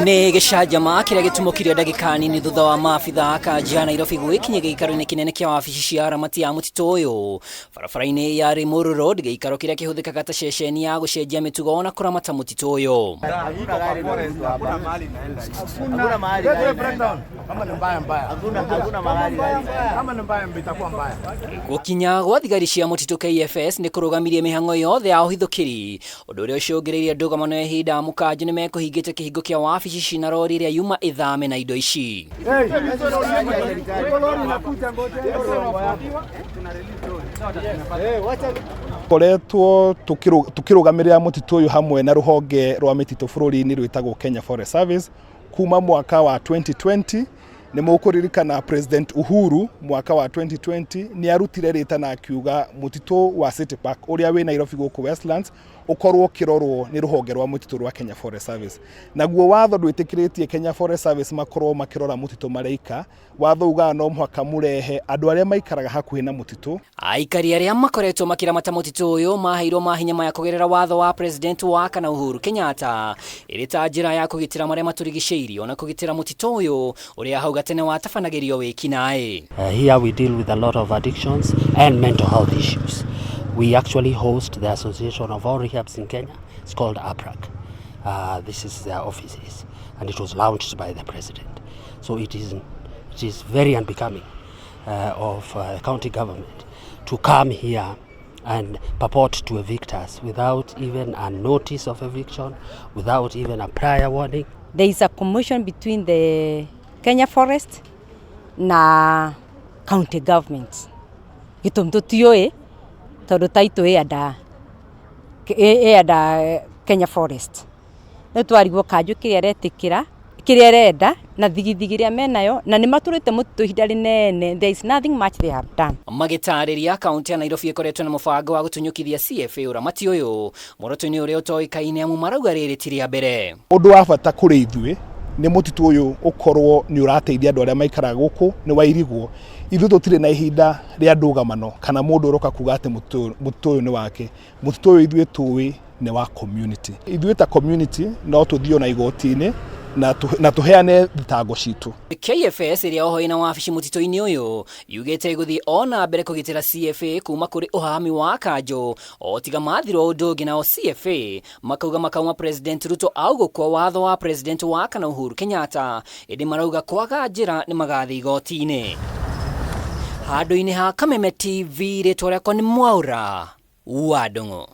Nĩ gĩcanjama kĩrĩa gĩtumũkirio ndagĩka nini thutha wa maabitha a kanjũ ya Nairobi gwĩkinyia gĩikaro-inĩ kĩnene kĩa wabici cia aramati a mũtitũ ũyũ barabara-inĩ ya Limuru Road, gĩikaro kĩrĩa kĩhũthĩkaga ta ceceni ya gũcenjia mĩtugo na kũramata mũtitũ ũyũ. Gũkinya gwa thigari cia mũtitũ KFS nĩ kũrũgamirie mĩhang'o yothe ya ũhithũkĩri, ũndũ ũrĩa ũcũngĩrĩirie ndũgamano ya ihinda amu kanjũ nĩ mekũhingĩte kĩhingo kĩa wabici ici na rori ĩrĩa yuma ĩthame na indo ici. Koretwo tukĩrũgamĩrĩra mũtitũ ũyũ hamwe na rũhonge rwa mĩtitũ bũrũri-inĩ rwĩtagwo Kenya Forest Service kuma mwaka wa 2020. Nĩ mũkũririkana President Uhuru mwaka wa 2020 nĩ arutire rĩtana akiuga mũtitũ wa City Park ũrĩa wĩ Nairobi gũkũ Westlands ũkorwo ũkĩrorwo nĩ rũhonge rwa mũtitũ rwa Kenya Forest Service. Naguo watho ndwĩtĩkĩrĩtie Kenya Forest Service makorwo makĩrora mũtitũ mareika. Watho ugaga no mũhaka mũrehe andũ arĩa maikaraga hakuhĩ na mũtitũ. Aikari arĩa makoretwo makĩramata mũtitũ ũyũ maheirwo mahinya maya kũgerera watho wa President wa kana Uhuru Kenyatta, ĩrĩ ta njĩra ya kũgitĩra marĩa matũrigicĩirie ona kũgitĩra mũtitũ ũyũ ũrĩa hau gatene watabanagĩrio wĩkinaĩ. Here we deal with a lot of addictions and mental health issues. We actually host the Association of All Rehabs in Kenya. It's called APRAC. This is their offices, and it was launched by the president. So it is very unbecoming of county government to come here and purport to evict us without even a notice of eviction, without even a prior warning. There is a commotion between the Kenya Forest na county government. Gĩtũmi tũtiũĩ tondũ title ĩ under Kenya Forest. Rĩu twarigwo kanjũ kĩrĩa ĩretĩkĩra, kĩrĩa ĩrenda na thigithigi ĩrĩa menayo, na nĩ matũrĩte mũtitũ ihinda rĩnene. There is nothing much they have done. Magĩtarĩria, kaunti ya Nairobi ĩkoretwo na mũbango wa gũtunyũkithia CFA ũramati ũyũ muoroto-inĩ ũrĩa ũtoĩkaine, amu marauga rĩrĩ ti rĩa mbere. Ũndũ wa bata kũrĩ ithuĩ nĩ mũtitũ ũyũ ũkorwo nĩ ũrateithia andũ arĩa maikaraga gũkũ, nĩ wairigwo. Ithuĩ tũtirĩ na ihinda rĩa ndũgamano kana mũndũ ũroka kuga atĩ mũtitũ ũyũ nĩ wake. Mũtitũ ũyũ ithuĩ tũĩ nĩ wa community. Ithuĩ ta community no tũthiĩ ona igoti-inĩ na tũheane thitango citũ. KFS ĩrĩa oho ĩna wabici mũtitũ-inĩ ũyũ yugĩte ĩgũthiĩ o na mbere kũgitĩra CFA kuma kũrĩ ũhahami wa kanjũ o tiga mathirwo ũndũ ũngĩ. Nao CFA makauga makauma President Ruto augũkwo watho wa President wa kana Uhuru Kenyatta, ĩndĩ marauga kwaga njĩra nĩ magathiĩ igoti-inĩ. Handũ-inĩ ha Kameme TV, rĩtwa rĩakwa nĩ Mwaura wa Ndung'u.